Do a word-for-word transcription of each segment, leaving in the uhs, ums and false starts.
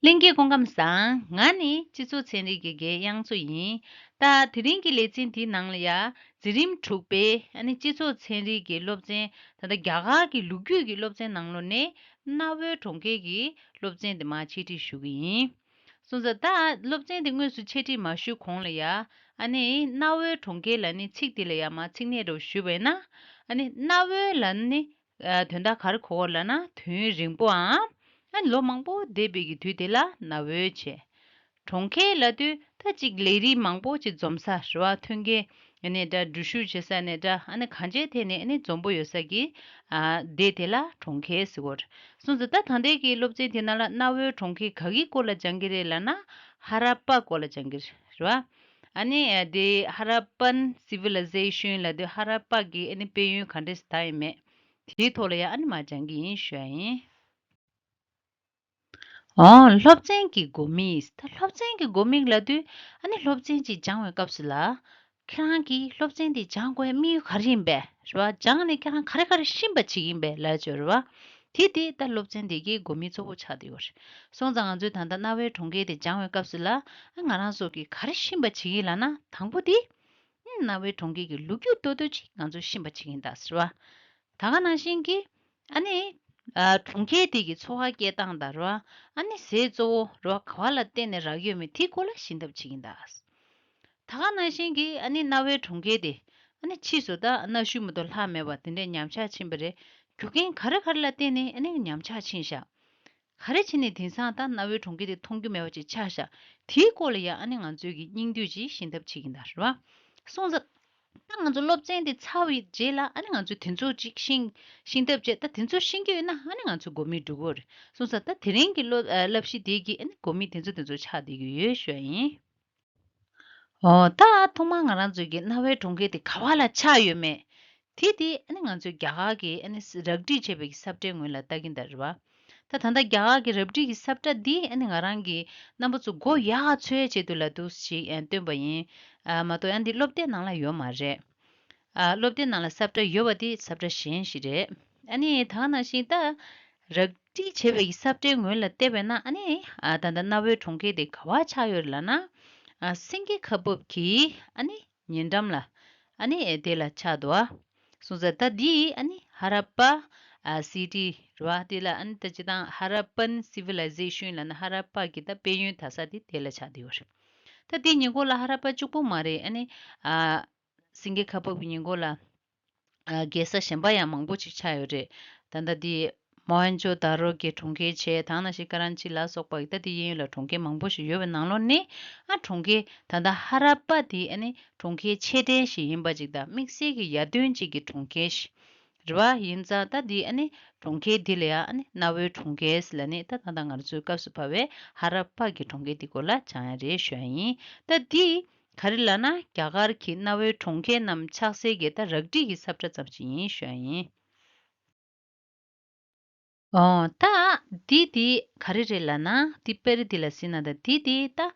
ལྷན་རྒྱས་སྐུ་ཁམས་བཟང་། ང་ནི་སྤྱི་ཚོགས་ཚན་རིག་གི་དགེ་རྒན་དབྱངས་མཚོ་ཡིན། ད་དེ་རིང་གི་ལེ་ཚན་འདིའི་ནང་ལ་ཡ་འཛིན་རིམ་དྲུག་པའི་ཨ་ནི་སྤྱི་ཚོགས་ཚན་རིག་གི་སློབ་ཚན། ད་ལྟ་རྒྱ་གར་གྱི་ལོ་རྒྱུས་ཀྱི་སློབ་ཚན་ནང་ལོགས་ནས་གནའ་བོའི་གྲོང་ཁྱེར་གྱི་སློབ་ཚན་དེ་མར་འཆད་ཁྲིད་ཞུ་གི་ཡིན། སོང་ཙང་ད་སློབ་ཚན་དེ་དངོས་སུ་འཆད་ཁྲིད་མ་ཞུས་གོང་ལ་ཡ། ཨ་ནི་གནའ་བོའི་གྲོང་ཁྱེར་ལབ་ནི་ཚིག་དེ་ལ་ཡ་མར་ཚིག་གནས་འདྲ་བོ་ཞུས་པ་ཡིན་ན། ཨ་ནི་གནའ་བོའི་ལབ་ནི། ཨ། དོན་དག་ག་རེ་གོ་བ་ལབ་ན། དུས་ཡུན་རིང་པོའམ། ཨ་ནི་ལོ་མང་པོ་འདས་པའི་གི་དུས་དེ་ལ་གནའ་བོའི་བྱས། གྲོང་ཁྱེར་ལབ་དུས་ད་ཅིག་ལས་རིགས་མང་པོ་ཅིག་འཛོམས་ས་རེད་བ། མཐུན་རྐྱེན་ནས་འདྲ། འགྲུལ་བཞུད་བྱེད་ས་ནས་འདྲ། ཨ་ནི་གང་ཅིའི་ཐད་ནས་ཨ་ནི་འཛོམས་པོ་ཡོད་ས་གི། ཨ། སྡེ་དེ་ལ་གྲོང་ཁྱེར་ཟེར་གོ་རེད། སོང་ཙང་ད་ད་ལྟའི་གི་སློབ་ཚན་དེ་ནང་ལ་གནའ་བོའི་གྲོང་ཁྱེར་ག་གི་སྐོར་ལ་སྦྱང་གི་རེད་ལབ་ན། ཧ་ར་པ་སྐོར་ལ་སྦྱང་གི་རེད་བ། ཨ་ནི་དེ་ཧ་ར་པན་སི་ཝི་ལི་ཟེ་ཤན་ལབ་དུས་ཧ་ར་པ་གི་ཨ་ནི་དཔལ་ཡོན་ག་འདྲས་ད་ཡིན་མེད། དེའི་ཐོག་ལ་ཡང་ཨ་ནི་མར་སྦྱང་གི་ཡིན་ཞུ་ཡ་ཡིན། འོ། སློབ་ཚན་གྱི་དགོས་དམིགས། ད་སློབ་ཚན་གྱི་དགོས་དམིགས་ལབ་དུས་ཨ་ནི་སློབ་ཚན་ཅིག་སྦྱང་བའི་སྐབས་སུ་ལ། ཁྱེད་རང་གིས་སློབ་ཚན་དེ་སྦྱང་དགོས་ཡ་དམིགས་ཡུལ་ག་རེ་ཡིན་པས་རེད་བ། སྦྱངས་ནས་ཁྱེད་རང་ག་རེ་ག་རེ་ཤེས་པ་བྱེད་ཀྱི་ཡིན་པས་ལབ་ཡ་ཅིག་ཡོད་རེད་བ། དེ་དེ་ད་སློབ་ཚན་དེ་གའི་དགོས་དམིགས་གཙོ་བོ་ཆགས་བསྡད་ཡོད་རེད། སོང་ཙང་ང་ཚོས་ད་ལྟ་གནའ་བོའི་གྲོང་ཁྱེར་དེ་སྦྱང་བའི་སྐབས་སུ་ལ། ཨ། ང་རང་ཚོ་གིས་ག་རེ་ཤེས་པ་བྱེད་ཀྱི་ཡིན་ལབ་ན། དང་པོ་དེ། ཨ། གནའ་བོའི་གྲོང་ཁྱེར་གྱི་ལོ་རྒྱུས་མདོར་བསྡུས་ཅིག་ང་ཚོས་ཤེས་པ་བྱེད་ཀྱི་ཡིན་ད་ཟེར་བ། ད་ག་ནང་བཞིན་གྱི། ཨ་ནི། ཨ། གྲོང་ཁྱེར་དེ་གི་འཚོ་བ་སྐྱེལ་སྟངས་དང་རེད་བ། ཨ་ནི་ཟས་གཙོ་བོ་རེད་བ། ག་བ་ལ་བརྟེན་ནས་རག་ཡོད་མེད་དེའི་སྐོར་ལ་ཤེས་ཐབས་བྱེད་ཀྱི་ཡིན་ད། ད་ག་ནང་བཞིན་གྱི་ཨ་ནི་གནའ་བོའི་གྲོང་ཁྱེར་དེ། ཨ་ནི་ཕྱིས་སུ་ད་གནའ་ཤུལ་མ་གཏོགས་ལྷག་མེད་པ་དེ་འདྲའི་ཉམས་ཆག་ཕྱིན་པ་རེད། རྒྱུ་རྐྱེན་ག་རེ་ག་རེ་ལ་བརྟེན་ནས་ཨ་ནི་ཉམས་ཆག་ཕྱིན་ཤག་ག་རེ་བྱས་ནས་དེང་སང་ད་གནའ་བོའི་གྲོང་ཁྱེར་དེ་མཐོང་རྒྱུ་མེད་པ་ཅིག་ཆགས་ཤག་དེའི་སྐོར་ལ་ཡང་ཨ་ནི་ང་ཚོས་ཀྱི་སྙིང་བསྡུས་ཅིག་ཤེས་ཐབས་བྱེད་ཀྱི་ཡིན་ད་རེད་བ། སོང་ཙང་། ད་ང་ཚོ་སློབ་ཚན་དེ་ཚར་བའི་རྗེས་ལ་ཨ་ནི་ང་ཚོས་དེ་ཚོ་ཅིག་ཤེས། ཤེས་ཐབས་བྱས། ད་དེ་ཚོ་ཤེས་ཀྱི་ཡོད་ན་ཨ་ནི་ང་ཚོའི་དགོས་དམིགས་འགྲུབ་ཀྱི་ཡོད་རེད། སོང་ཙང་ད་དེ་རིང་གི་སློབ། ཨ། བསླབ་གཞི་དེ་གི་ཨ་ནི་དགོས་དམིགས་དེ་ཚོ་དེ་ཚོ་ཆགས་བསྡད་ཀྱི་ཡོད་ཞུ་ཡ་ཡིན། འོ། ད་ཐོག་མར་ང་རང་ཚོའི་གི་གནའ་བོའི་གྲོང་ཁྱེར་དེ་ག་བ་ལ་ཆགས་ཡོད་མེད། དེ་དེ་ཨ་ནི་ང་ཚོའི་རྒྱ་གར་གི་ཨ་ནི་རགས་བསྒྲིགས་བྱས་པའི་གི་ས་བཀྲའི་ངོས་ལ་ལྟ་གིན་ད་རེད་བ། ད་ད་ལྟ་རྒྱ་གར་གི་རགས་བསྒྲིགས་ཀྱི་ས་བཀྲ་འདི་ཨ་ནི་ང་རང་གི་རྣམ་པ་ཚོ་མགོ་ཡག་ཚོད་ཆེད་དུ་ལ་འདུག་ཞིག་ཨ། སྟོན་པ་ཡིན། ཨ། མ་གཏོགས་ཡང་འདི་སློབ་དེབ་ནང་ལ་ཡོད་མ་རེད། ཨ། སློབ་དེབ་ནང་ལ་ས་བཀྲ་ཡོད་པ་དེ་ས་བཀྲ་གཞན་ཞིག་རེད། ཨ་ནི་ད་ག་ནང་བཞིན་ད་རགས་བསྒྲིགས་བྱས་པའི་གི་ས་བཀྲའི་ངོས་ལ་བལྟས་པས་ན་ཨ་ནི། ཨ། ད་ལྟ་གནའ་བོའི་གྲོང་ཁྱེར་དེ་ག་བ་ཆགས་ཡོད་རེད་ལབ་ན། ཨ། སེང་གེ་ཁ་འབབ་ཀྱི་ཨ་ནི་ཉེ་འགྲམ་ལ། ཨ་ནི་དེ་ལ་ཆགས་འདུག་ཨ། སོང་ཙང་ད་འདི་ཨ་ནི་ཧ་ར་པ། ཨ། སི་ཊི་རེད་བ། དེ་ལ་ཨ་ནི་ད་སྤྱིར་བཏང་ཧ་ར་པན་སི་ཝི་ལི་ཟེ་ཤན་ལབ་ན་ཧ་ར་པ་གི་ད་དཔལ་ཡོན་དར་ས་དེ་དེ་ལ་ཆགས་བསྡད་ཡོད་རེད། ད་དེ་ཉེ་འཁོར་ལ་ཧ་ར་པ་གཅིག་པོ་མ་རེད། ཨ་ནི། ཨ། སེང་གེ་ཁ་འབབ་ཀྱི་ཉེ་འཁོར་ལ། ཨ། རྒྱལ་ས་གཞན་པ་ཡང་མང་པོ་ཅིག་ཆགས་ཡོད་རེད། ད་ལྟ་འདི་མོ་ཧན་ཇོ་དཱ་རོ་གི་གྲོང་ཁྱེར་བྱས། ད་ག་ནང་བཞིན་ཀ་རན་ཆི་ལ་སོགས་པ་ད་འདི་གཡས་གཡོན་ལ་གྲོང་ཁྱེར་མང་པོ་ཞིག་ཡོད་པའི་ནང་ལོགས་ནས། ཨ། གྲོང་ཁྱེར་ད་ལྟ་ཧ་ར་པ་འདི་ཨ་ནི་གྲོང་ཁྱེར་ཆེ་གྲས་ཤིག་ཡིན་པ་ཅིག་དང་། དམིགས་བསལ་གྱི་ཡར་ཐོན་ཅིག་གི་གྲོང་ཁྱེར་ཞིག་རེད་བ། ཡིན་ཙང་ད་འདི་ཨ་ནི་གྲོང་ཁྱེར་འདི་ལ་ཡང་ཨ་ནི་གནའ་བོའི་གྲོང་ཁྱེར་ལབ་ནས། ད་ད་ལྟ་ང་ཚོའི་སྐབས་སུ་བབས་པའི་ཧ་ར་པ་གི་གྲོང་ཁྱེར་འདི་སྐོར་ལ་སྦྱང་ཡ་རེད་ཞུ་ཡ་ཡིན། ད་འདི། ག་རེ་ལབ་ན། རྒྱ་གར་གྱི་གནའ་བོའི་གྲོང་ཁྱེར་རྣམས་ཆགས་སའི་གི་ད་རགས་བསྒྲིགས་ཀྱི་ས་བཀྲ་ཙམ་ཞིག་ཡིན་ཞུ་ཡ་ཡིན། འོ། ད་འདི་དེ་ག་རེ་རེད་ལབ་ན། འདི་དཔེ་རིས་འདི་ལ་གཟིགས་ན། ད་འདི་དེ་ད་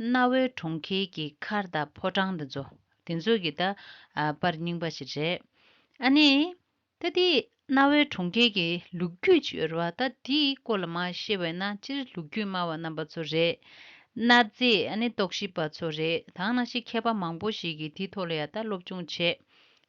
གནའ་བོའི་གྲོང་ཁྱེར་གྱི་མཁར་དང་ཕོ་བྲང་དེ་ཚོ། དེ་ཚོ་གི་ད། ཨ། པར་རྙིང་པ་ཞིག་རེད། ཨ་ནི། ད་དེ་གནའ་བོའི་གྲོང་ཁྱེར་གྱི་ལོ་རྒྱུས་ཅིག་ཡོད་རེད་བ། ད་དེའི་སྐོར་ལ་མར་བཤད་པ་ཡིན་ན། སྤྱིར་ལོ་རྒྱུས་སྨྲ་བ་རྣམ་པ་ཚོ་རེད། གནའ་རྫས་ཨ་ནི་རྟོག་ཞིབ་པ་ཚོ་རེད། ད་ག་ནང་བཞིན་མཁས་པ་མང་པོ་ཞིག་གིས་དེའི་ཐོག་ལ་ཡ་ད་སློབ་སྦྱོང་བྱས།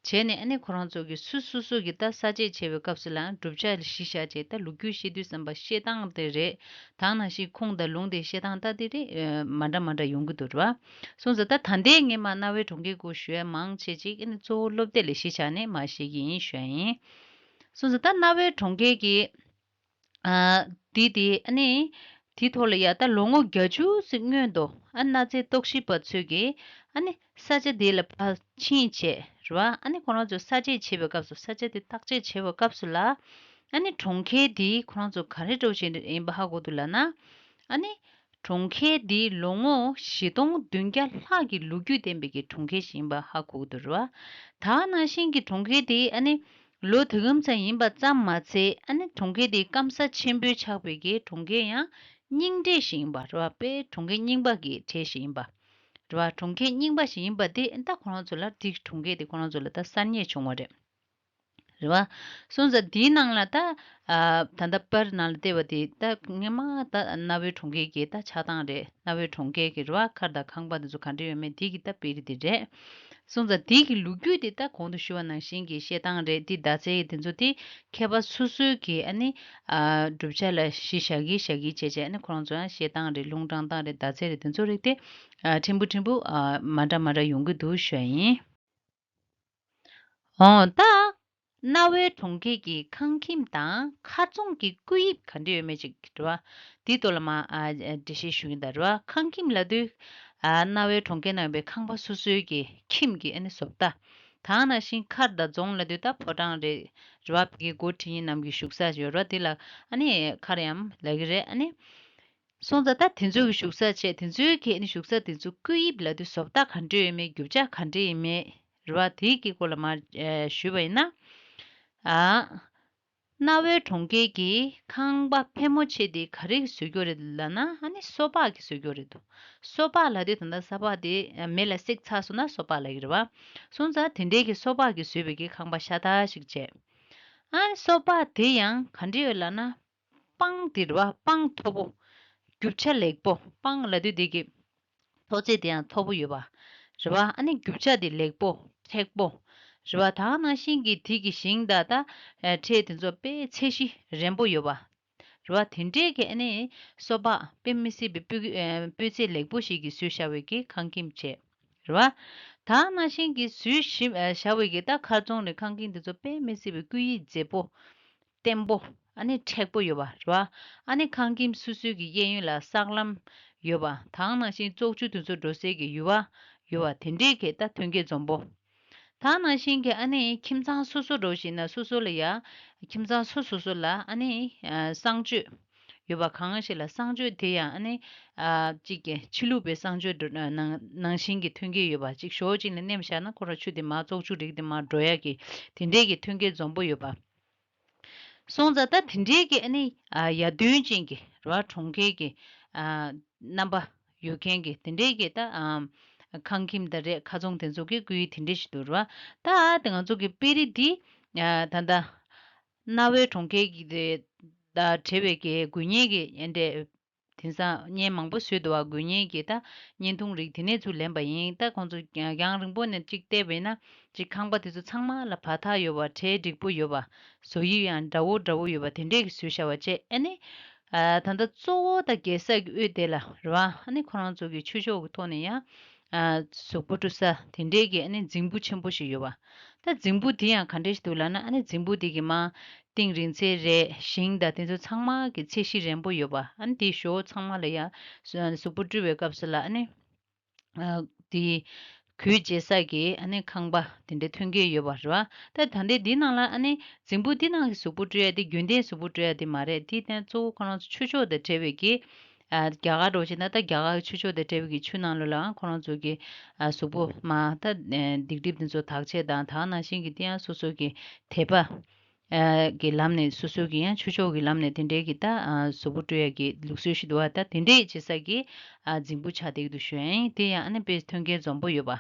བྱས་ནས་ཨ་ནི་ཁོ་རང་ཚོ་གི་སུ་སོ་སོ་གི་ད་ས་དཔྱད་བྱེད་པའི་སྐབས་སུ་ལའང་བསྒྲུབ་བྱ་གཞི་བཞག་བྱས། ད་ལོ་རྒྱུས་བཤད་དུས་ཙམ་པ་བཤད་སྟངས་དེ་རེད། ད་ག་ནང་བཞིན་ཁུངས་དང་ལུང་དེ་བཤད་སྟངས་ད་དེ་རེད། ཨ། མ་འདྲ་མ་འདྲ་ཡོང་གི་འདུག་རེད་བ། སོང་ཙང་ད་ད་ལྟའི་ངས་མར་གནའ་བོའི་གྲོང་ཁྱེར་སྐོར་ཞུ་ཡ་མང་ཆེ་ཅིག་ཨ་ནི་གཙོ་བོ་སློབ་དེབ་ལ་གཞི་བཞག་ནས་མར་བཤད་ཀྱི་ཡིན་ཞུ་ཡ་ཡིན། སོང་ཙང་ད་གནའ་བོའི་གྲོང་ཁྱེར་གྱི། ཨ། དེ་དེ་ཨ་ནི་དེའི་ཐོག་ལ་ཡ་ད་ལོ་ངོ་བརྒྱད་ཅུ་ཙམ་སྔོན་དུ། ཨ། གནའ་རྫས་རྟོག་ཞིབ་པ་ཚོས་ཀྱིས་ཨ་ནི་ས་ཆ་དེ་ལ་ཕར་ཕྱིན་བྱས་རེད་བ། ཨ་ནི་ཁོ་རང་ཚོས་ས་དཔྱད་བྱེད་པའི་སྐབས་སུ། ས་ཆ་དེ་བརྟག་དཔྱད་བྱེད་པའི་སྐབས་སུ་ལ། ཨ་ནི་གྲོང་ཁྱེར་དེ་ཁོ་རང་ཚོ་ག་རེ་འདྲ་བོ་ཞིག་ཡིན་པ་ཧ་གོ་འདུག་ལབ་ན། ཨ་ནི་གྲོང་ཁྱེར་འདི་ལོ་ངོ་བཞི་སྟོང་བདུན་བརྒྱ་ལྷག་གི་ལོ་རྒྱུས་ལྡན་པའི་གི་གྲོང་ཁྱེར་ཞིག་ཡིན་པ་ཧ་གོ་གི་འདུག་རེད་བ། ད་ག་ནང་བཞིན་གྱི་གྲོང་ཁྱེར་འདི་ཨ་ནི་ལོ་དུས་སྐམ་ཙམ་ཡིན་པ་ཙམ་མ་ཚད། ཨ་ནི་གྲོང་ཁྱེར་འདི་སྐམ་ས་ཆེན་པོའི་ཆགས་པའི་གི་གྲོང་ཁྱེར་ཡང་རྙིང་གྲས་ཤིག་ཡིན་པ་རེད་བ། དཔེ་གྲོང་ཁྱེར་རྙིང་པ་གི་གྲས་ཤིག་ཡིན་པ་རེད་བ། གྲོང་ཁྱེར་རྙིང་པ་ཞིག་ཡིན་པ་དེ་ད་ཁོ་རང་ཚོ་ལ། འདི་གྲོང་ཁྱེར་དེ་ཁོ་རང་ཚོ་ལ་ད་གསར་རྙེད་བྱུང་བ་རེད། རེད་བ། སོང་ཙང་དེའི་ནང་ལ་ད་ཨ་ད་ལྟ་པར་ནང་ལ་བལྟས་པ་དེ་ད་སྔན་མ་ད་གནའ་བོའི་གྲོང་ཁྱེར་གྱི་ད་ཆགས་སྟངས་རེད། གནའ་བོའི་གྲོང་ཁྱེར་གྱི་རེད་བ། མཁར་དང་ཁང་པ་དེ་ཚོ་ག་འདྲ་ཡོད་མེད་དེ་གི་ད་དཔེ་རིས་དེ་རེད། སོང་ཙང་དེ་གི་ལོ་རྒྱུས་དེ་ད་གོང་དུ་ཞུས་པ་ནང་བཞིན་གྱི་བཤད་སྟངས་རེད། དེ་མདའ་རྩལ་དེ་ཚོ་དེ་མཁས་པ་སོ་སོའི་གི་ཨ་ནི་ཨ་གྲུབ་ཆ་ལ་གཞི་བཞག་གི་བཞག་གི་བྱས་བྱས་ཨ་ནི་ཁོ་རང་ཚོ་ཡང་བཤད་སྟངས་རེད། ལུང་དྲངས་སྟངས་རེད། མདའ་རྩལ་རེད། དེ་ཚོ་རིགས་དེ་ཨ་ཕྲན་བུ་ཕྲན་བུ་ཨ་མ་འདྲ་མ་འདྲ་ཡོང་གི་འདུག་ཞུ་ཡ་ཡིན། འོ་ད། གནའ་བོའི་གྲོང་ཁྱེར་གྱི་ཁང་ཁྱིམ་དང་མཁར་རྫོང་གི་བཀོད་དབྱིབས་ག་འདྲ་ཡོད་མེད་ཅིག་རེད་བ། དེའི་ཐོག་ལ་མ་ཨ་འགྲེལ་བཤད་ཞུ་གི་ཡིན་ད་རེད་བ། ཁང་ཁྱིམ་ལབ་དུས་ཨ་གནའ་བོའི་གྲོང་ཁྱེར་ནང་ཡོད་པའི་ཁང་པ་སོ་སོའི་གི་ཁྱིམ་གྱི་ཨ་ནི་བཟོ་ལྟ། དེ་ནང་བཞིན་མཁར་དང་རྫོང་ལབ་དུས་ད་ཕོ་བྲང་རེད་རེད་བ། ཕ་གི་འགོ་ཁྲིད་མཁན་རྣམས་ཀྱི་བཞུགས་ས་ཡོད་རེད་བ། དེ་ལ་ཨ་ནི་མཁར་ཡང་ལབ་གི་རེད། ཨ་ནི། སོང་ཙང་ད་དེ་ཚོའི་གི་བཞུགས་ས་བྱས། དེ་ཚོའི་གི་ཨ་ནི་བཞུགས་ས་དེ་ཚོ་བཀོད་དབྱིབས་ལབ་དུས་བཟོ་ལྟ་ག་འདྲ་ཡོད་མེད། རྒྱུ་ཆ་ག་འདྲ་ཡོད་མེད་རེད་བ། དེའི་གི་སྐོར་ལ་མར་ཨེ་ཞུས་པ་ཡིན་ན། ཨ། གནའ་བོའི་གྲོང་ཁྱེར་གྱི་ཁང་པ་ཕལ་མོ་ཆེ་དེ་ག་རེ་གི་བཟོས་ཀྱི་ཡོད་རེད་ལབ་ན། ཨ་ནི་སོ་ཕག་གི་བཟོས་ཀྱི་ཡོད་རེད་འདུག་སོ་ཕག་ལབ་དུས་ད་ལྟ་ས་ཕག་དེ་མེ་ལ་བསྲེགས་ཚར་སོང་ན་སོ་ཕག་ལབ་ཀྱི་རེད་བ། སོང་ཙང་དེ་འདྲའི་གི་སོ་ཕག་གིས་བཟོས་པའི་གི་ཁང་པ་ཤ་སྟག་ཞིག་བྱས། ཨ་ནི་སོ་ཕག་དེ་ཡང་ག་འདྲ་ཡོད་ལབ་ན། སྤང་དེ་རེད་བ། སྤང་མཐོ་པོ། རྒྱུ་ཆ་ལེགས་པོ། སྤང་ལབ་དུས་དེ་གི་མཐོ་ཚད་དེ་ཡང་མཐོ་པོ་ཡོད་པ་རེད་བ། ཨ་ནི་རྒྱུ་ཆ་དེ་ལེགས་པོ་མཁྲེགས་པོ་རེད་བ། དེ་ནང་བཞིན་གྱི་དེ་གི་ཞིང་དང་ད་ཨ་ཁྲལ་དེ་ཚོ་དཔེ་ཚད་གཞི་རན་པོ་ཡོད་པ་རེད་བ། དེ་འདྲའི་གི་ཨ་ནི་སོ་ཕག་དཔེ་མི་སྲིད་པའི་སྤུས་ཀྱི་ཨ་སྤུས་ཚད་ལེགས་པོ་ཞིག་གིས་བཟོས་བཞག་པའི་གི་ཁང་ཁྱིམ་བྱས། རེད་བ། དེ་ནང་བཞིན་གྱི་བཟོས་ཞིབ་ཨ་བཞག་པའི་གི་ད་མཁར་རྫོང་རེད། ཁང་ཁྱིམ་དེ་ཚོ་དཔེ་མི་སྲིད་པའི་བཀོད་དབྱིབས་མཛེས་པོ། བརྟན་པོ། ཨ་ནི་མཁྲེགས་པོ་ཡོད་པ་རེད་བ། ཨ་ནི་ཁང་ཁྱིམ་སོ་སོའི་གི་གཡས་གཡོན་ལ་སྲང་ལམ་ཡོད་པ། དེ་ནང་བཞིན་བཙོག་ཆུ་དེ་ཚོ་འགྲོ་སའི་གི་ཡུར་བ་ཡོད་པ། དེ་འདྲའི་གི་ད་ཐོན་སྐྱེད་འཛོམས་པོ། དེ་ནང་བཞིན་གྱི་ཨ་ནི་ཁྱིམ་ཚང་སོ་སོ་འགྲོ་བཞིན་ན་སོ་སོ་ལ་ཡ། ཁྱིམ་ཚང་སོ་སོ་སོ་ལ་ཨ་ནི་ཨ་གསང་སྤྱོད་ཡོད་པ། གང་ཞིག་ལ་གསང་སྤྱོད་དེ་ཡང་ཨ་ནི་ཨ་གཅིག་གི་ཕྱི་ལུགས་པའི་གསང་སྤྱོད་འགྲོ་ནང་ནང་བཞིན་གྱི་ཐོན་སྐྱེད་ཡོད་པ། གཅིག་ཞོ་གཅིག་ལ་མནན་བཞག་ན་ཁོ་རང་ཆུ་དེ་མར་བཙོག་ཆུ་རིགས་དེ་མར་འགྲོ་ཡ་གི་དེ་འདྲའི་གི་ཐོན་སྐྱེད་འཛོམས་པོ་ཡོད་པ། སོང་ཙང་ད་དེ་འདྲའི་གི་ཨ་ནི་ཨ་ཡར་ཐོན་ཅན་གྱི་རེད་བ། གྲོང་ཁྱེར་གྱི་ཨ་རྣམ་པ་ཡོད་མཁན་གྱི་དེ་འདྲའི་གི་ད་ཨ་ཁང་ཁྱིམ་ད་རེད། མཁར་རྫོང་དེ་ཚོ་གི་བཀོད་དེ་འདྲ་ཞིག་འདུག་རེད་བ། ད་དེ་ང་ཚོ་གི་དཔེ་རིས་འདི་ཨ་ད་ལྟ་གནའ་བོའི་གྲོང་ཁྱེར་གྱི་དེ་ད་བྲལ་བའི་གི་དགོས་ངེས་ཀྱི་ཨེ་འདྲས་དེང་སང་བརྙན་མང་པོ་བཟོས་འདུག་བ། དགོས་ངེས་ཀྱི་ད་བརྙན་ཐུང་རིགས་དེ་ནས་ཚུར་ལེན་པ་ཡིན། ད་ཁོང་ཚོ་རྒྱང་རིང་པོ་ནས་གཅིག་བལྟས་པ་ཡིན་ན་གཅིག་ཁང་པ་དེ་ཚོ་ཚང་མ་ལ་བར་ཐག་ཡོད་པ། གྲལ་འགྲིག་པོ་ཡོད་པ། བཟོ་དབྱིབས་ཡང་འདྲ་བོ་འདྲ་བོ་ཡོད་པ་དེ་འདྲས་ཀྱི་བཟོས་བཞག་པ་བྱས། ཨ་ནི་ཨ་ད་ལྟ་གཙོ་བོ་ད་རྒྱལ་ས་གི་དབུས་དེ་ལ་རེད་བ། ཨ་ནི་ཁོ་རང་ཚོ་གི་ཆོས་ཕྱོགས་ཀྱི་ཐོག་ནས་ཡང་ཨ་གཟུགས་པོ་བཀྲུ་ས་དེ་འདྲས་ཀྱི་ཨ་ནི་རྫིང་བུ་ཆེན་པོ་ཞིག་ཡོད་པ། ད་རྫིང་བུ་དེ་ཡང་ག་འདྲས་ཞིག་འདུག་ལབ་ན། ཨ་ནི་རྫིང་བུ་དེ་གི་མར་གཏིང་རིང་ཚད་རེད། ཞིང་དང་དེ་ཚོ་ཚང་མ་གི་ཚད་གཞི་རན་པོ་ཡོད་པ། ཨ་ནི་དེའི་ཞོ་ཚང་མ་ལ་ཡང་གཟུགས་པོ་བཀྲུ་བའི་སྐབས་སུ་ལ་ཨ་ནི་ཨ་དེའི་གོས་བརྗེ་ས་གི་ཨ་ནི་ཁང་པ་དེ་འདྲའི་ཐོན་སྐྱེད་ཡོད་པ་རེད་བ། ད་ད་ལྟའི་འདི་ནང་ལ་ཨ་ནི་རྫིང་བུ་འདི་ནང་གི་གཟུགས་པོ་བཀྲུ་ཡ་དེ་རྒྱུན་ལྡན་གཟུགས་པོ་བཀྲུ་ཡ་དེ་མ་རེད། དེ་དེ་གཙོ་བོ་ཁོ་རང་ཚོ་ཆོས་ཕྱོགས་དང་འབྲེལ་བའི་གི་ཨ་རྒྱ་གར་འགྲོ་བྱས་ན་ད་རྒྱ་གར་གྱི་ཆོས་ཕྱོགས་དང་འབྲེལ་བའི་གི་ཆུ་ནང་ལོགས་ལའང་ཁོ་རང་ཚོ་གི་ཨ་གཟུགས་པོ་མར་ད་ཨ་སྡིག་སྒྲིབ་དེ་ཚོ་དག་ཆེད་དང་། དེ་ནང་བཞིན་གྱི་དེ་ཡང་སོ་སོ་གི་དད་པ་ཨ་གི་ལམ་ནས་སོ་སོ་གི་ཡང་ཆོས་ཕྱོགས་ཀྱི་ལམ་ནས་དེ་འདྲའི་གི་ད་ཨ་གཟུགས་པོ་བཀྲུ་ཡ་གི་ལུགས་སྲོལ་ཞིག་འདུག་བ། ད་དེ་འདྲའི་བྱེད་ས་གི་ཨ་རྫིང་བུ་ཆགས་བསྡད་ཀྱི་འདུག་ཞུ་ཡ་ཡིན། དེ་ཡང་ཨ་ནི་དཔེ་ཐོན་སྐྱེད་འཛོམས་པོ་ཡོད་པ་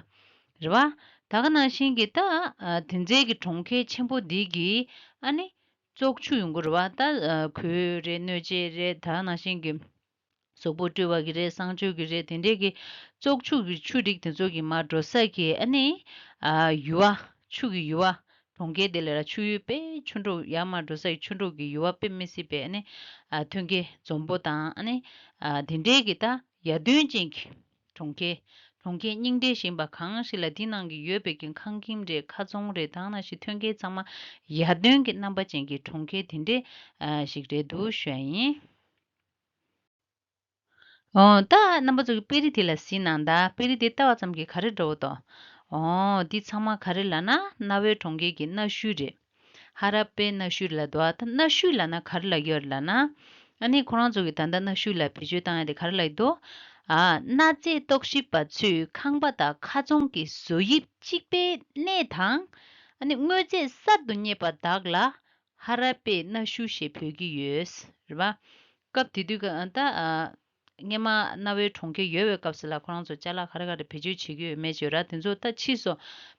རེད་བ། ད་ག་ནང་བཞིན་གྱི་ད་ཨ་དེ་ཚོའི་གི་གྲོང་ཁྱེར་ཆེན་པོ་འདི་གི་ཨ་ནི་བཙོག་ཆུ་ཡོང་གི་རེད་བ། ད་ཨ་གོས་རེད། སྣོད་སྤྱད་རེད། ད་ནང་བཞིན་གྱི་གཟུགས་པོ་བཀྲུ་བ་གི་རེད། གསང་སྤྱོད་ཀྱི་རེད། དེ་འདྲའི་གི་བཙོག་ཆུ་གི་ཆུ་རིགས་དེ་ཚོ་གི་མར་འགྲོ་ས་གི་ཨ་ནི་ཨ་ཡུར་བ། ཆུ་གི་ཡུར་བ། གྲོང་ཁྱེར་དེ་ལ་ར་ཆུ་ཡུར་དཔེ་ཆུ་འབྲུག་ཡར་མར་འགྲོ་ས་གི་ཆུ་འབྲུག་གི་ཡུར་བ་དཔེ་མི་སྲིད་པའི་ཨ་ནི་ཨ་ཐོན་སྐྱེད་འཛོམས་པོ་དང་། ཨ་ནི་ཨ་དེ་འདྲའི་གི་ད་ཡར་ཐོན་ཅན་གྱི་གྲོང་ཁྱེར། གྲོང་ཁྱེར་རྙིང་གྲས་ཞིག་ཡིན་པ། གང་ཞིག་ལ་དེ་ནང་གི་ཡོད་པའི་གི་ཁང་ཁྱིམ་རེད། མཁར་རྫོང་རེད། དེ་ནང་བཞིན་ཐོན་སྐྱེད་ཚང་མ་ཡར་ཐོན་གྱི་རྣམ་པ་ཅན་གྱི་གྲོང་ཁྱེར་དེ་འདྲས་ཨ་ཞིག་རེད་འདུག་ཞུ་ཡ་ཡིན། འོ་ད་རྣམ་པ་ཚོ་གི་དཔེ་རིས་དེ་ལ་གཟིགས་གནང་ད། དཔེ་རིས་དེ་ལྟ་བ་ཙམ་གྱིས་ག་རེ་འདྲ་བོ་འདུག་འོ་འདི་ཚང་མ་ག་རེ་ལབ་ན་གནའ་བོའི་གྲོང་ཁྱེར་གྱི་གནའ་ཤུལ་རེད། ཧ་ར་པའི་གནའ་ཤུལ་ལབ་འདུག་ད་གནའ་ཤུལ་ལབ་ན་ག་རེ་ལབ་ཀྱི་ཡོད་རེད་ལབ་ན། ཨ་ནི་ཁོ་རང་ཚོ་གི་ད་ལྟ་གནའ་ཤུལ་ལ་བེད་སྤྱོད་བཏང་ཡ་དེ་ག་རེ་ལབ་ཀྱི་འདུག་ཨ་གནའ་རྫས་རྟོག་ཞིབ་པ་ཚོས་ཁང་པ་དང་མཁར་རྫོང་གི་བཟོ་དབྱིབས་གཅིག་པའི་གནས་དང་། ཨ་ནི་དངོས་རྫས་གསར་དུ་རྙེད་པ་དག་ལ་ཧ་ར་པའི་གནའ་ཤུལ་ཞེས་འབོད་ཀྱི་ཡོད། རེད་བ། སྐབས་དེ་དུས་ཀ་ད་ཨ་སྔན་མ་གནའ་བོའི་གྲོང་ཁྱེར་ཡོད་པའི་སྐབས་སུ་ལ་ཁོ་རང་ཚོ་ཅ་ལག་ག་རེ་ག་རེ་བེད་སྤྱོད་བྱེད་ཀྱི་ཡོད་མེད་བརྗོད་ར། དེ་ཚོ་ད་ཕྱིས་སུ་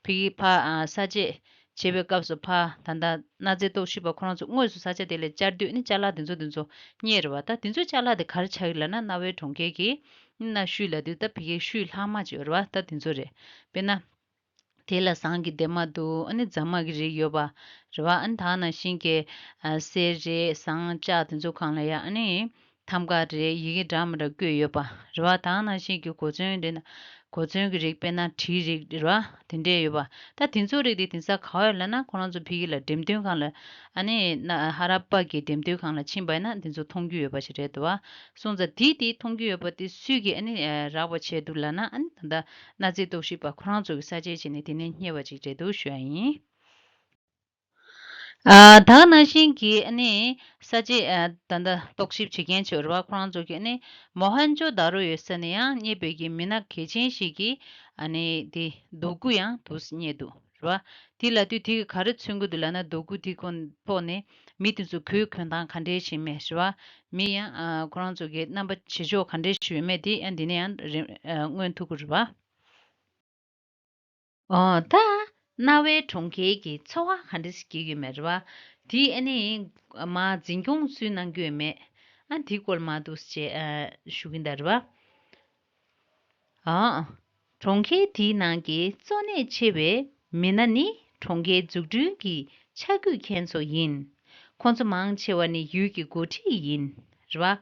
ཕ་གི་ཕ་ཨ་ས་དཔྱད་ བྱེད་པའི་སྐབས་སུ་ཕ་ད་ལྟ་གནའ་རྫས་རྟོག་ཞིབ་པ་ཁོ་རང་ཚོ་དངོས་སུ་ས་ཆ་དེ་ལ་བཅར་དུས་ནི་ཅ་ལག་དེ་ཚོ་དེ་ཚོ་རྙེད་རེད་བ། ད་དེ་ཚོ་ཅ་ལག་དེ་ག་རེ་ཆགས་ཀྱི་ལབ་ན། གནའ་བོའི་གྲོང་ཁྱེར་གྱི་གནའ་ཤུལ་ལབ་དུས་ད་ཕ་གིའི་ཤུལ་ལྷག་མ་ཅིག་ཡོད་རེད་བ། ད་དེ་ཚོ་རེད། དཔེར་ན། དེ་ལ་ཟངས་ཀྱི་སྡེར་མ་འདུག་ཨ་ནི་རྫ་མ་གི་རིགས་ཡོད་པ་རེད་བ། ཨ་ནི་ད་ནང་བཞིན་གྱི་ཨ་གསེར་རེད། ཟངས་ལྕགས་དེ་ཚོ་སྒང་ལ་ཡ་ཨ་ནི་ཐམ་ག་རེད། ཡི་གེ་འདྲ་མི་འདྲ་བརྐོས་ཡོད་པ་རེད་བ། ད་ནང་བཞིན་གྱི་གོ་མཚོན་རེད་ན་གོ་མཚོན་གྱི་རིགས། དཔེར་ན་གྲིའི་རིགས་རེད་བ། དེ་འདྲས་ཡོད་པ། ད་དེ་ཚོ་རིགས་དེ་དེང་སང་ག་བ་ཡོད་ལབ་ན། ཁོ་རང་ཚོ་ཕ་གི་ལ་འགྲེམས་སྟོན་ཁང་ལ་ཨ་ནི་ན་ཧ་ར་པ་གི་འགྲེམས་སྟོན་ཁང་ལ་ཕྱིན་པ་ཡིན་ན་དེ་ཚོ་མཐོང་རྒྱུ་ཡོད་པ་ཞིག་རེད་འདུག་བ། སོང་ཙང་དེ་དེ་མཐོང་རྒྱུ་ཡོད་པ་དེ་སུས་ཀྱིས་ཨ་ནི་ཨ་རག་པ་བྱས་འདུག་ལབ་ན། ཨ་ནི་ད་ལྟ་གནའ་རྫས་རྟོག་ཞིབ་པ་ཁོ་རང་ཚོ་གི་ས་དཔྱད་བྱས་ནས་དེ་ནས་རྙེད་པ་ཅིག་རེད་འདུག་ཞུ་ཡ་ཡིན། ཨ་ད་ག་ནང་བཞིན་གྱི་ཨ་ནི་ས་དཔྱད་ཨ་ད་ལྟ་རྟོག་ཞིབ་བྱེད་མཁན་ཚོ་རེད་བ། ཁོ་རང་ཚོ་གིས་ཨ་ནི་མོ་ཧན་ཇོ་ད་རོ་ཡོད་ས་ནས་ཡང་རྙེད་པའི་གི་མི་སྣ་གལ་ཆེན་ཞིག་གི་ཨ་ནི་དེ་རྡོ་སྐུ་ཡང་འདུག་རྙེད་འདུག་རེད་བ། དེ་ལབ་དུས་དེ་གིས་ག་རེ་མཚོན་གྱི་འདུག་ལབ་ན། རྡོ་སྐུ་དེ་ཁོ་ཐོག་ནས་མི་དེ་ཚོ་གོས་གོན་སྟངས་ག་འདྲས་ཞིག་མེད་རེད་བ། མི་ཡང་ཨ་ཁོ་རང་ཚོ་གི་རྣམ་པ་བྱེད་ཕྱོགས་ག་འདྲས་ཞིག་ཡོད་མེད་དེ་ཨ་འདི་ནས་ཡང་རིམ་ཨ་མངོན་ཐུབ་ཀྱི་རེད་བ། ཨོ་ད་གནའ་བོའི་གྲོང་ཁྱེར་གྱི་འཚོ་བ་ག་འདྲས་སྐྱེལ་གྱི་མེད་རེད་བ། དེ་ཨ་ནི་མར་འཛིན་སྐྱོང་སུས་གནང་རྒྱུ་ཡོད་མེད། ཨ་དེའི་སྐོར་མར་འདུག་སེ་བྱས་ཨ་ཞུ་གིན་ད་རེད་བ། ཨ། གྲོང་ཁྱེར་དེའི་ནང་གི་གཙོ་གནད་ཆེ་བའི་མི་སྣ་ནི་གྲོང་ཁྱེར་འཛུགས་སྐྲུན་གྱི་ཆ་བགོས་མཁན་ཚོ་ཡིན། ཁོང་ཚོ་མང་ཆེ་བ་ནི་ཡུལ་གྱི་འགོ་ཁྲིད་ཡིན། རེད་བ།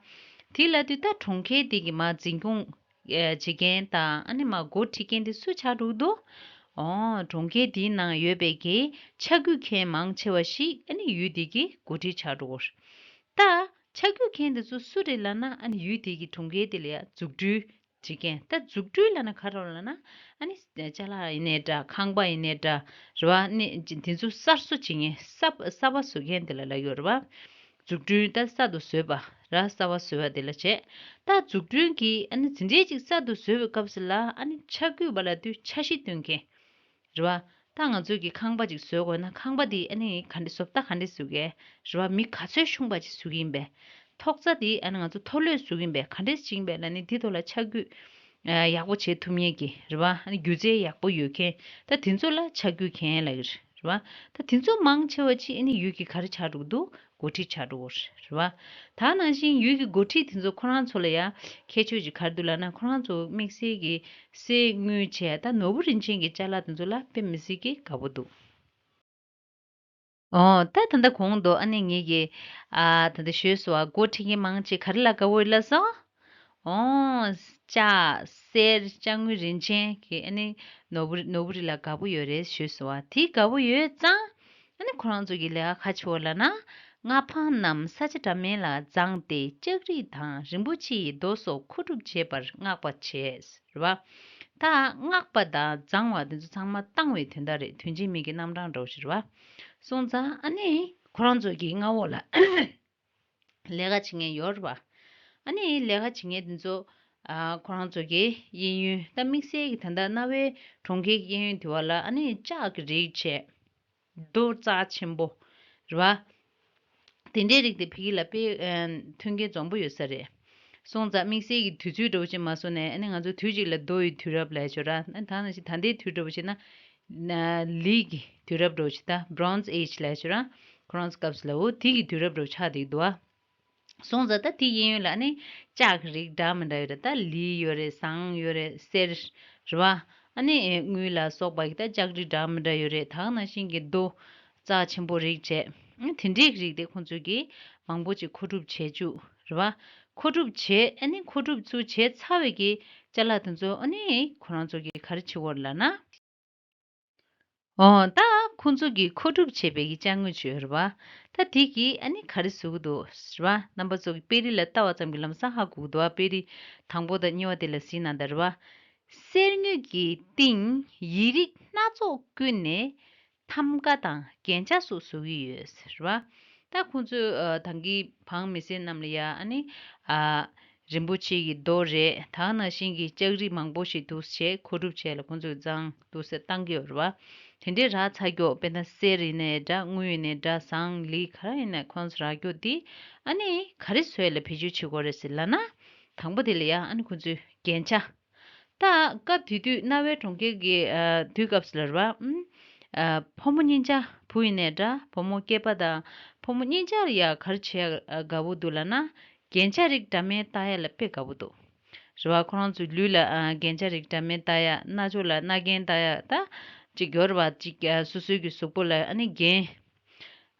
དེ་ལབ་དུས་ད་གྲོང་ཁྱེར་དེ་གི་མར་འཛིན་སྐྱོང་ཨེ་བྱེད་མཁན་དང་ཨ་ནི་མར་འགོ་ཁྲིད་མཁན་དེ་སུ་ཆགས་འགྲོ་གི་འདུག་ཨོ་གྲོང་ཁྱེར་དེའི་ནང་ཡོད་པའི་གི་ཆ་བགོས་མཁན་མང་ཆེ་བ་ཞིག་ཨ་ནི་ཡུལ་དེ་གི་འགོ་ཁྲིད་ཆགས་འགྲོ་གི་རེད། ད་ཆ་བགོས་མཁན་དེ་ཚོ་སུ་རེད་ལབ་ན། ཨ་ནི་ཡུལ་དེ་གི་གྲོང་ཁྱེར་དེ་ལ་ཡ་འཛུགས་སྐྲུན་བྱེད་མཁན། ད་འཛུགས་སྐྲུན་ལབ་ན་ག་རེ་ལབ་ན། ཨ་ནི་ཅ་ལག་ཡིན་ནའི་འདྲ། ཁང་པ་ཡིན་ནའི་འདྲ། རེད་བ། ཨ་ནི་དེ་ཚོ་གསར་བཟོ་བྱེད་མཁན། གསར་གསར་པ་བཟོ་མཁན་དེ་ལ་ལབ་ཡོད་རེད་བ། འཛུགས་སྐྲུན་ད་གསར་དུ་བཟོས་པ་ར། གསར་པ་བཟོས་པ་དེ་ལ་བྱས། ད་འཛུགས་སྐྲུན་གྱི་ཨ་ནི་དེ་འདྲའི་ཅིག་གསར་དུ་བཟོས་པའི་སྐབས་སུ་ལ་ཨ་ནི་ཆ་བགོས་པ་ལབ་དུས་འཆར་གཞི་སྟོན་མཁན། རེད་བ། ད་ང་ཚོས་ཀྱི་ཁང་པ་ཅིག་བཟོ་དགོས་ན་ཁང་པ་དེ་ཨ་ནི་ག་འདྲ་བཟོ་ལྟ་ག་འདྲ་བཟོ་གི་རེད་བ། མི་ག་ཚོད་ཤོང་པ་ཅིག་བཟོ་གི་ཡིན་པས། ཐོག་རྩ་དེ་ཨ་ནི་ང་ཚོ་མཐོ་ལོས་བཟོ་གི་ཡིན་པས། ག་འདྲ་བྱེད་ཀྱི་ཡིན་པས་ལབ་ནས་དེ་ཐོག་ལ་ཆ་བགོས་ཨ་ཡག་པོ་བྱེད་ཐུབ་མཁན་གྱི་རེད་བ། ཨ་ནི་སྒྱུ་རྩལ་ཡག་པོ་ཡོད་མཁན། ད་དེ་ཚོ་ལ་ཆ་བགོས་མཁན་ལབ་ཀྱི་རེད་བ། ད་དེ་ཚོ་མང་ཆེ་བ་ཅིག་ཨ་ནི་ཡུལ་གྱི་ག་རེ་ཆགས་འགྲོ་གི་འདུག་འགོ་ཁྲིད་ཆགས་འགྲོ་གི་རེད་བ། ད་ནང་བཞིན་ཡུལ་གྱི་འགོ་ཁྲིད་དེ་ཚོ་ཁོ་རང་ཚོ་ལ་ཡ་ཁྱད་ཆོས་ཅིག་ག་རེ་འདུག་ལབ་ན། ཁོ་རང་ཚོ་དམིགས་བསལ་གྱི་གསེར་དངུལ་བྱས། ད་ནོར་བུ་རིན་ཆེན་གྱི་ཅ་ལག་དེ་ཚོ་ལ་དཔེ་མི་སྲིད་ཀྱི་དགའ་པོ་འདུག་ཨོ་ད་ད་ལྟ་གོང་དུ་ཨ་ནི་ངེད་ཀྱིས་ཨ་ད་ལྟ་ཞུས་སོང་བ། འགོ་ཁྲིད་མཁན་མང་ཆེ་ག་རེ་ལ་དགའ་པོ་ཡོད་ལབ་སོང་། ཨོ་ལྕགས་གསེར་ལྕགས་དངུལ་རིན་ཆེན་གྱི་ཨ་ནི་ནོར་བུ་ནོར་བུ་རིགས་ལ་དགའ་པོ་ཡོད་རེད་ཞུས་སོང་བ། དེ་དགའ་པོ་ཡོད་ཙང་། ཨ་ནི་ཁོ་རང་ཚོ་གི་ལས་ཀ་ག་བྱེད་པ་ལབ་ན། མངའ་འཕང་རྣམས་ས་ཆ་འདྲ་མིན་ལ་བརྫངས་ཏེ་ལྕགས་རིགས་དང་རིན་པོ་ཆེ་ཡི་རྡོ་སོགས་མཁོ་སྒྲུབ་བྱེད་པར་མངགས་པ་བྱས། རེད་བ། ད་མངགས་པ་དང་བརྫང་བ་དེ་ཚོ་ཚང་མ་བཏང་བའི་དོན་དག་རེད། དོན་བྱེད་མི་གི་རྣམ་གྲངས་འདྲ་བོ་ཞིག་རེད་བ། སོང་ཙང་ཨ་ནི་ཁོ་རང་ཚོ་གི་མངའ་འོག་ལ་ལས་ཀ་བྱེད་མཁན་ཡོད་རེད་བ། ཨ་ནི་ལས་ཀ་བྱེད་མཁན་དེ་ཚོ་ཨ་ཁོ་རང་ཚོ་གི་གཡས་གཡོན། ད་དམིགས་བསལ་གྱི་ད་ལྟ་གནའ་བོའི་གྲོང་ཁྱེར་གྱི་གཡས་གཡོན་དེ་བ་ལ་ཨ་ནི་ལྕགས་ཀྱི་རིགས་བྱས། རྡོ་རྩ་ཆེན་པོ་རེད་བ། དེ་འདྲའི་རིགས་དེ་ཕ་གི་ལ་དཔེ་ཨ་མཐུན་རྐྱེན་འཛོམས་པོ་ཡོད་ས་རེད། སོང་ཙང་དམིགས་བསལ་གྱི་དུས་ཚོད་འདྲ་བོ་ཅིག་མ་བཟོ་ནས། ཨ་ནི་ང་ཚོ་དུས་གཅིག་ལ་རྡོ་ཡི་དུས་རབས་ལབ་ཡ་ཅིག་ཡོད་ར། ཨ་ནི་ད་ནང་བཞིན་ད་ལྟའི་དུས་འདྲ་བོ་ཅིག་ན་ན་ལི་གི་དུས་རབས་འདྲ་བོ་ཅིག་ད་Bronze Age ལབ་ཡ་ཅིག་ཡོད་ར། ཁོ་རང་ཚོ་སྐབས་སུ་ལ་འོ་དེ་གི་དུས་རབས་འདྲ་བོ་ཆགས་བསྡད་ཀྱི་འདུག་ཨ། སོང་ཙང་ད་དེ་གཡས་གཡོན་ལ་ནི་ལྕགས་ཀྱི་རིགས་འདྲ་མི་འདྲ་ཡོད་རེད། ད་ལི་ཡོད་རེད། ཟངས་ཡོད་རེད། གསེར་རེད་བ། ཨ་ནི་དངུལ་ལ་སོགས་པ་གི་ད་ལྕགས་རིགས་འདྲ་མི་འདྲ་ཡོད་རེད། ད་ག་ནང་བཞིན་གྱི་རྡོ་རྩ་ཆེན་པོ་རིགས་བྱས། ཨ་ནི་དེ་འདྲའི་རིགས་དེ་ཁོང་ཚོས་ཀྱིས་མང་པོ་ཅིག་མཁོ་སྒྲུབ་བྱས་བཅུག་རེད་བ། མཁོ་སྒྲུབ་བྱས། ཨ་ནི་མཁོ་སྒྲུབ་ཚུར་བྱས་ཚར་བའི་གི་ཅ་ལག་དེ་ཚོ་ཨ་ནི་ཁོ་རང་ཚོ་གིས་ག་རེ་བྱེད་དགོས་རེད་ལབ་ན། ཨོ་ད་ཁོང་ཚོ་གིས་མཁོ་སྒྲུབ་བྱས་པའི་གི་ཅ་དངོས་ཅིག་ཡོད་རེད་བ། ད་དེ་གིས་ཨ་ནི་ག་རེ་བཟོ་གི་འདུག་རེད་བ། རྣམ་པ་ཚོ་གིས་དཔེ་རིས་ལ་ལྟ་བ་ཙམ་གྱིས་ལམ་སང་ཧ་གོ་གི་འདུག་བ། དཔེ་རིས་དང་པོ་དང་གཉིས་པ་དེ་ལ་གཟིགས་གནང་དང་རེད་བ། གསེར་དངུལ་གྱི་སྟེང་ཡིག་རིགས་སྣ་ཚོགས་བརྐོས་ནས་ཐམ་ག་དང་རྒྱན་ཆ་སོགས་བཟོ་གི་ཡོད་ཟེར་བ། ད་ཁོང་ཚོས་ཨ་ད་གིན་བང་མི་སེར་རྣམས་ལ་ཡ་ཨ་ནི་ཨ་རིན་པོ་ཆེ་གི་རྡོ་རེད། ད་ག་ནང་བཞིན་གྱི་ལྕགས་རིགས་མང་པོ་ཞིག་འདུག་བྱས་མཁོ་སྒྲུབ་བྱས་ལ་ཁོང་ཚོས་བརྫངས་འདུག་ཟེར་བཏང་གི་ཡོད་རེད་བ། དེ་འདྲའི་རག་ཚར་མགྱོགས། དཔེར་ན་གསེར་ཡིན་ནའི་འདྲ། དངུལ་ཡིན་ནའི་འདྲ། ཟངས་ལི་ག་རེ་ཡིན་ནའི་ཁོང་ཚོ་རག་མགྱོགས་དེ་ཨ་ནི་ག་རེ་བཟོ་ཡ་ལ་བེད་སྤྱོད་བྱེད་དགོས་རེད་ཟེར་ལབ་ན། དང་པོ་དེ་ལ་ཡ་ཨ་ནི་ཁོང་ཚོས་རྒྱན་ཆ། ད་སྐབས་དེ་དུས་གནའ་བོའི་གྲོང་ཁྱེར་གྱི་ཨ་དུས་སྐབས་སུ་ལ་རེད་བ། ཨུམ། ཨ་ཕོ་མོ་གཉིས་ཆ་བུ་ཡིན་ནའི་འདྲ་ཕོ་མོ་སྐྱེས་པ་དང་ཕོ་མོ་གཉིས་ཆར་ཡ་ག་རེ་བྱེད་ཡ་དགའ་པོ་འདུག་ལབ་ན། རྒྱན་ཆ་རིགས་འདྲ་མིན་བཏགས་ཡ་ལ་དཔེ་དགའ་པོ་འདུག་རེད་བ། ཁོ་རང་ཚོའི་ལུས་ལ་ཨ་རྒྱན་ཆ་རིགས་འདྲ་མིན་བཏགས་ཡ། རྣ་ཅོག་ལ་རྣ་རྒྱན་བཏགས་ཡ། ད་ཅིག་ཡོད་རེད་བ། ཅིག་ཨ་སོ་སོའི་གི་གཟུགས་པོ་ལ་ཨ་ནི་རྒྱན།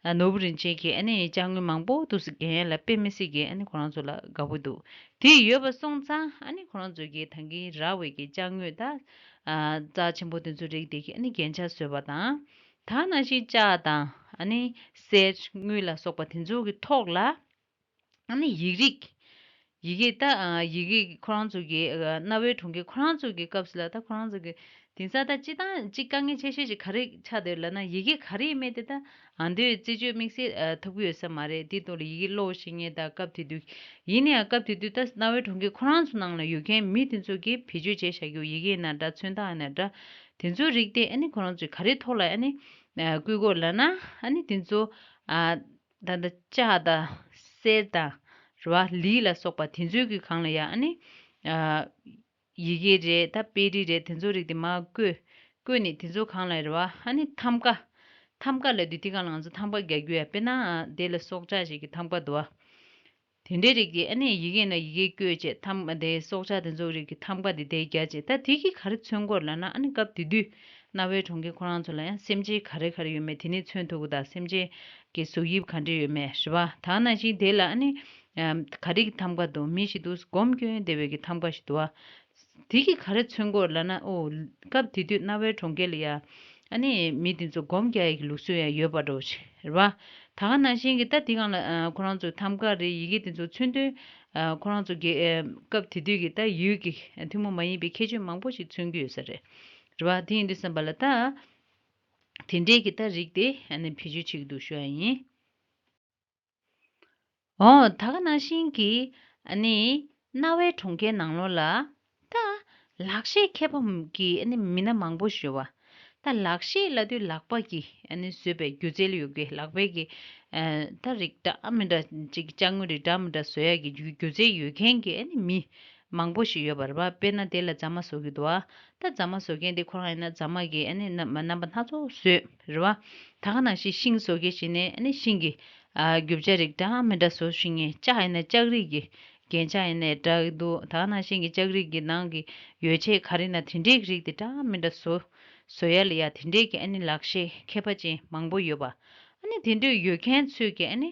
ཨ་ནོར་བུ་རིན་ཆེན་གྱི་ཨ་ནི་ཅ་དངོས་མང་པོ་འདུག་སེ་རྒྱན་ལ་དཔེ་མི་སྲིད་ཀྱི་ཨ་ནི་ཁོ་རང་ཚོ་ལ་དགའ་པོ་འདུག་དེ་ཡོད་པ་སོང་ཙང་ཨ་ནི་ཁོ་རང་ཚོ་གི་ད་གིན་རག་པའི་གི་ཅ་དངོས་ད་ཨ་རྩ་ཆེན་པོ་དེ་ཚོ་རིགས་དེ་གི་ཨ་ནི་རྒྱན་ཆ་བཟོས་པ་དང་། ད་ནང་བཞིན་ལྕགས་དང་ཨ་ནི་གསེར་དངུལ་ལ་སོགས་པ་དེ་ཚོ་གི་ཐོག་ལ། ཨ་ནི་ཡིག་རིགས། ཡི་གེ་ད་ཨ་ཡི་གེ་ཁོ་རང་ཚོ་གི་ཨ་རྣ་བའི་གྲོང་ཁྱེར་ཁོ་རང་ཚོ་གི་སྐབས་སུ་ལ་ད་ཁོ་རང་ཚོ་གི་དེང་སང་ད་སྤྱི་བཏང་གཅིག་དཀའ་ངལ་ཆེ་ཤོས་ཅིག་ག་རེ་ཆགས་བསྡད་ལབ་ན། ཡི་གེ་ག་རེ་ཡིན་མིན་དེ་ད་ཨ་མདོའི་རྩིས་སྤྱོད་དམིགས་བསལ་ཨ་ཐུབ་ཀྱི་ཡོད་ས་མ་རེད། དེ་ཐོག་ལ་ཡི་གེ་ཀློག་ཤེས་མཁན་ད་སྐབས་དེ་དུས་ཡིན་ནའི་ཡང་སྐབས་དེ་དུས་ད་རྣ་བའི་གྲོང་ཁྱེར་ཁོ་རང་ཚོ་ནང་ལ་ཡོད་མཁན་མི་དེ་ཚོ་གིས་བེད་སྤྱོད་བྱས་བཞག་རྒྱུ་ཡི་གེ་ཡིན་ན་འདྲ་མཚོན་རྟགས་ཡིན་ན་འདྲ་དེ་ཚོའི་རིགས་དེ་ཨ་ནི་ཁོ་རང་ཚོས་ག་རེ་ཐོག་ལ་ཨ་ནི་ཨ་བཀོད་དགོས་ལབ་ན། ཨ་ནི་དེ་ཚོ་ཨ། ད་ལྟ་ལྕགས་དང་གསེར་དང་རེད་བ། ལི་ལ་སོགས་པ་དེ་ཚོའི་གི་སྒང་ལ་ཡ་ཨ་ནི་ཨ་ཡི་གེ་རེད། ད་དཔེ་རིས་རེད། དེ་ཚོ་རིགས་དེ་མར་བཀོད། བཀོད་ནས་དེ་ཚོ་སྒང་ལ་རེད་བ། ཨ་ནི་ཐམ་ཀ་ཐམ་ཀ་ལབ་དུས་དེ་སྒང་ལ་ང་ཚོ་ཐམ་ཀ་རྒྱག་རྒྱུ་ཡ། དཔེར་ན་ཨ་དེ་ལ་སྲོག་ཆགས་ཤིག་གི་ཐམ་ཀ་འདུག་བ། དེ་འདྲའི་རིགས་དེ་ཨ་ནི་ཡི་གེ་ན་ཡི་གེ་བཀོད་བྱས། ཐམ་དེ་སྲོག་ཆགས་དེ་ཚོ་རིགས་ཀྱི་ཐམ་ཀ་དེ་དེ་རྒྱག་བྱས། ད་དེ་གིས་ག་རེ་མཚོན་གྱི་ཡོད་ལབ་ན། ཨ་ནི་སྐབས་དེ་དུས་རྣ་བའི་གྲོང་ཁྱེར་ཁོ་རང་ཚོ་ལ་ཡང་སེམས་ཅན་ག་རེ་ག་རེ་ཡོད་མེད་དེ་ནས་མཚོན་ཐུབ་ཀྱི། ད་སེམས་ཅན་གྱི་གཟུགས་དབྱིབས་ག་འདྲ་ཡོད་མེད་རེད་བ། ད་ནང་བཞིན་དེ་ལ་ཨ་ནི་ཨམ་ག་རེ་གི་ཐམ་ཀ་འདུག་མི་ཞིག་འདུག་སྒོམ་སྐྱོན་བསྡད་པའི་གི་ཐམ་ཀ་ཞིག་འདུག་བ། དེ་གིས་ག་རེ་མཚོན་གྱི་ཡོད་ལབ་ན། ཨོ། སྐབས་དེ་དུས་རྣ་བའི་གྲོང་ཁྱེར་ལ་ཡ་ཨ་ནི་མི་དེ་ཚོ་སྒོམ་རྒྱག་ཡ་གི་ལུགས་སྲོལ་ཡང་ཡོད་པ་འདྲ་བོ་ཞིག་རེད་བ། ད་ག་ནང་བཞིན་གྱི་ད་དེ་སྒང་ལ་ཨ་ཁོ་རང་ཚོ་ཐམ་ཀ་རེད། ཡི་གེ་དེ་ཚོ་མཚོན་དོན་ཨ་ཁོ་རང་ཚོ་གི་ཨ་སྐབས་དེ་དུས་ཀྱི་ད་ཡུལ་གྱི་ཐུན་མོང་མ་ཡིན་པའི་ཁྱད་ཆོས་མང་པོ་ཞིག་མཚོན་གྱི་ཡོད་ས་རེད། རེད་བ། དེ་ཡིན་དུས་ཙམ་པ་ལ་ད་དེ་འདྲའི་གི་ད་རིགས་དེ་ཨ་ནི་བེད་སྤྱོད་བྱེད་ཀྱི་འདུག་ཞུ་ཡ་ཡིན། འོ། ད་ག་ནང་བཞིན་གྱི་ཨ་ནི་རྣ་བའི་གྲོང་ཁྱེར་ནང་ལོགས་ལ་ད་ལག་ཤེས་མཁས་པ་གི་ཨ་ནི་མི་སྣ་མང་པོ་ཞིག་ཡོད་པ། ད་ལག་ཤེས་ལབ་དུས་ལག་པ་གིས་ཨ་ནི་བཟོས་པའི་སྒྱུ་རྩལ་ཡོད་དགོས། ལག་པའི་གི་ཨ་ད་རིགས་འདྲ་མི་འདྲ་ཅིག་ཅ་དངོས་རིགས་འདྲ་མི་འདྲ་བཟོ་ཡ་གི་སྒྱུ་སྒྱུ་རྩལ་ཡོད་མཁན་གྱི་ཨ་ནི་མི་མང་པོ་ཞིག་ཡོད་པ་རེད་པ། དཔེར་ན་དེ་ལ་རྫ་མ་བཟོ་གི་འདུག་བ། ད་རྫ་མ་བཟོ་མཁན་དེ་ཁོ་རང་ཡིན་ན་རྫ་མ་གི་ཨ་ནི་རྣམ་རྣམ་པ་སྣ་ཚོགས་བཟོས་རེད་བ། ད་ག་ནང་བཞིན་ཤིང་བཟོ་མཁན་ཞིག་ནས་ཨ་ནི་ཤིང་གི་ཨ་རྒྱུ་ཆ་རིགས་འདྲ་མི་འདྲ་བཟོ་ཤེས་མཁན། ལྕགས་ཡིན་ན་ལྕགས་རིགས་ཀྱི་རྒྱན་ཆ་ཡིན་ནའི་འདྲ་གི་འདུག་ད་ག་ནང་བཞིན་གྱི་ལྕགས་རིགས་ཀྱི་ནང་གི་ཡོ་བྱད་ག་རེ་ན་དེ་འདྲའི་རིགས་དེ་འདྲ་མི་འདྲ་བཟོ་བཟོ་ཡ་ལ་ཡ་དེ་འདྲའི་གི་ཨ་ནི་ལག་ཤེས་མཁས་པ་ཅན་མང་པོ་ཡོད་པ། ཨ་ནི་དེ་འདྲ་ཡོད་མཁན་ཚོས་ཀྱི་ཨ་ནི་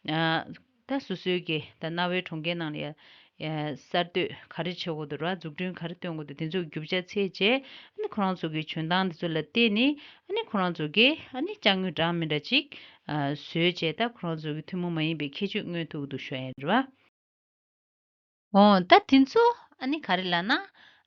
ཨ་ད་སོ་སོའི་གི་ད་རྣ་བའི་གྲོང་ཁྱེར་ནང་ལ་ཡ་ཡ་གསར་གཏོད་ག་རེ་བྱེད་དགོས་འདུག་ར། འཛུགས་སྐྲུན་ག་རེ་སྟོན་དགོས་འདུག་དེ་ཚོའི་རྒྱུ་ཆ་འཚོལ་བྱས། ཨ་ནི་ཁོ་རང་ཚོ་གི་འཇོན་ཐང་དེ་ཚོ་ལ་བརྟེན་ནས་ཨ་ནི་ཁོ་རང་ཚོ་གི་ཨ་ནི་ཅ་དངོས་འདྲ་མི་འདྲ་ཅིག་ཨ་བཟོས་བྱས། ད་ཁོ་རང་ཚོ་གི་ཐུན་མོང་མ་ཡིན་པའི་ཁྱད་ཆོས་མངོན་ཐུབ་ཀྱི་འདུག་ཞུ་ཡ་ཡིན་རེད་བ། འོ། ད་དེ་ཚོ་ཨ་ནི་ག་རེ་ལབ་ན།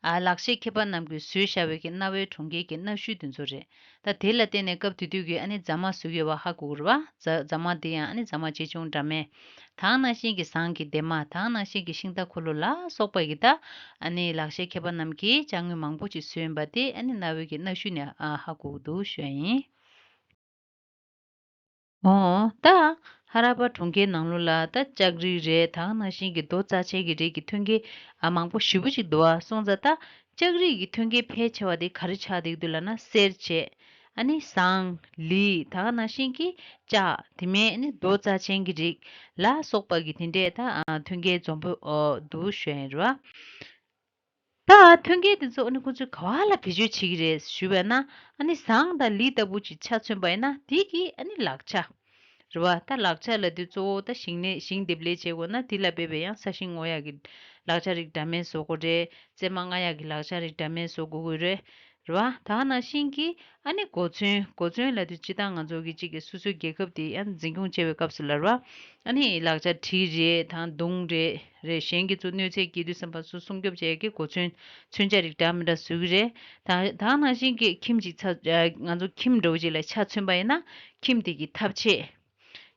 ཨ་ལག་ཤེས་མཁས་པ་རྣམས་ཀྱིས་བཟོས་བཞག་པའི་གི་རྣ་བའི་གྲོང་ཁྱེར་གྱི་གནའ་ཤུལ་དེ་ཚོ་རེད། ད་དེ་ལ་བརྟེན་ནས་སྐབས་དེ་དུས་ཀྱི་ཨ་ནི་རྫ་མ་བཟོ་གི་ཡོད་པ་ཧ་གོ་གི་རེད་བ། རྫ་རྫ་མ་དེ་ཡང་ཨ་ནི་རྫ་མ་ཆེ་ཆུང་འདྲ་མེད། ད་ག་ནང་བཞིན་གྱི་ཟངས་ཀྱི་སྡེར་མ། ད་ག་ནང་བཞིན་གྱི་ཤིང་རྟ་འཁོར་ལོ་ལ་སོགས་པ་གི་ད་ཨ་ནི་ལག་ཤེས་མཁས་པ་རྣམས་ཀྱིས་ཅ་དངོས་མང་པོ་ཅིག་བཟོས་ཡིན་པ་དེ་ཨ་ནི་རྣ་བའི་གི་གནའ་ཤུལ་ནས་ཨ་ཧ་གོ་གི་འདུག་ཞུ་ཡ་ཡིན། འོ། ད་ཧ་ར་པ་གྲོང་ཁྱེར་ནང་ལོགས་ལ་ད་ལྕགས་རིགས་རེད། ད་ག་ནང་བཞིན་གྱི་རྡོ་རྩ་ཆེན་གྱི་རིགས་ཀྱི་ཐོན་སྐྱེད་ཨ་མང་པོ་ཞེ་པོ་ཅིག་འདུག་ཨ། སོང་ཙང་ད་ལྕགས་རིགས་ཀྱི་ཐོན་སྐྱེད་ཕལ་ཆེ་བ་དེ་ག་རེ་ཆགས་བསྡད་འདུག་ལབ་ན། གསེར་བྱས། ཨ་ནི་ཟངས། ལི། ད་ག་ནང་བཞིན་གྱི་ལྕགས། དེ་མིན་ཨ་ནི་རྡོ་རྩ་ཆེན་གྱི་རིགས་ལ་སོགས་པ་གི་དེ་འདྲས་ད་ཨ་ཐོན་སྐྱེད་འཛོམས་པོ་འདུག་ཞུ་ཡ་ཡིན་རེད་བ། ད་ཐོན་སྐྱེད་དེ་ཚོ་ཨ་ནི་ཁོ་ཚོས་ག་བ་ལ་བེད་སྤྱོད་བྱེད་ཀྱི་རེད་ཞུས་པ་ན། ཨ་ནི་ཟངས་དང་ལི་ལྟ་བུ་ཅིག་ཆ་མཚོན་པ་ཡིན་ན། དེ་གི་ཨ་ནི་ལག་ཆ་རེད་བ། ད་ལག་ཆ་ལབ་དུས་གཙོ་བོ་ད་ཞིང་ནས་ཞིང་འདེབས་ལས་བྱེད་དགོས་ན། དེ་ལ་དཔག་པའི་ཡང་ས་ཞིང་རྔོ་ཡག་གི་ལག་ཆ་རིགས་འདྲ་མིན་བཟོ་དགོས་རེད། རྩེད་མོ་རྔ་ཡག་གི་ལག་ཆ་རིགས་འདྲ་མིན་བཟོ་དགོས་ཀྱི་རེད། རེད་བ། ད་ག་ནང་བཞིན་གྱི་ཨ་ནི་གོ་མཚོན། གོ་མཚོན་ལབ་དུས་སྤྱིར་བཏང་ང་ཚོ་གི་གཅིག་གི་སོ་སོའི་རྒྱལ་ཁབ་དེ་ཡང་འཛིན་སྐྱོང་བྱེད་པའི་སྐབས་སུ་ལ་རེད་བ། ཨ་ནི་ལག་ཆ་གྲི་རེད་དང་མདུང་རེད་རེད། གཞན་གྱི་ཚོ་གནོད་འཚེ་སྐྱེལ་དུས་ཙམ་པ་ཚོ་སྲུང་སྐྱོབ་བྱེད་ཡག་གི་གོ་མཚོན། མཚོན་ཆ་རིགས་འདྲ་མི་འདྲ་བཟོ་གི་རེད། ད་ད་ག་ནང་བཞིན་གྱི་ཁྱིམ་གཅིག་ཚ་ཨ་ང་ཚོ་ཁྱིམ་འདྲ་བོ་ཅིག་ལ་ཆ་མཚོན་པ་ཡིན་ན། ཁྱིམ་དེ་གི་ཐབ་ཆས།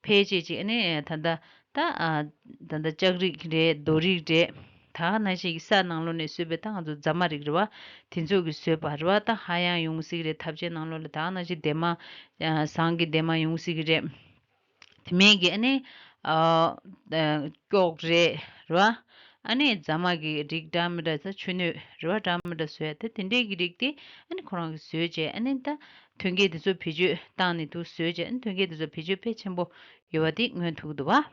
ཕལ་ཆེར་ཅིག་ཨ་ནི་ད་ལྟ་ད་ཨ་ད་ལྟ་ལྕགས་རིགས་རེད། རྡོ་རིགས་རེད། ད་ག་ནང་བཞིན་གྱི་ས་ནང་ལོགས་ནས་བཟོས་པའི་ད་ང་ཚོ་རྫ་མ་རིགས་རེད་བ། དེ་ཚོ་གིས་བཟོས་པ་རེད་བ། ད་ཧ་ཡང་ཡོང་སྲིད་ཀྱི་རེད། ཐབ་ཆས་ནང་ལོགས་ལ་ད་ག་ནང་བཞིན་སྡེར་མ། ཨ་ཟངས་ཀྱི་སྡེར་མ་ཡོང་སྲིད་ཀྱི་རེད། དེ་མིན་གྱི་ཨ་ནི་ཨ་ཨ་ཀྱོག་རེད་རེད་བ། ཨ་ནི་རྫ་མ་གི་རིགས་འདྲ་མི་འདྲ། ད་མཆོད་སྣོད་རེད་བ། འདྲ་མི་འདྲ་བཟོ་ཡ་དེ་དེ་འདྲས་ཀྱི་རིགས་དེ་ཨ་ནི་ཁོ་རང་གིས་བཟོས་བྱས། ཨ་ནི་ད་ ཐོན་སྐྱེད་དེ་ཚོ་བེད་སྤྱོད་བཏང་ནས་འདུག་བཟོས་རྗེས་ཐོན་སྐྱེད་དེ་ཚོ་བེད་སྤྱོད་དཔེ་ཆེན་པོ་ཡོད་པ་དེ་མངོན་ཐུབ་ཀྱི་འདུག་བ།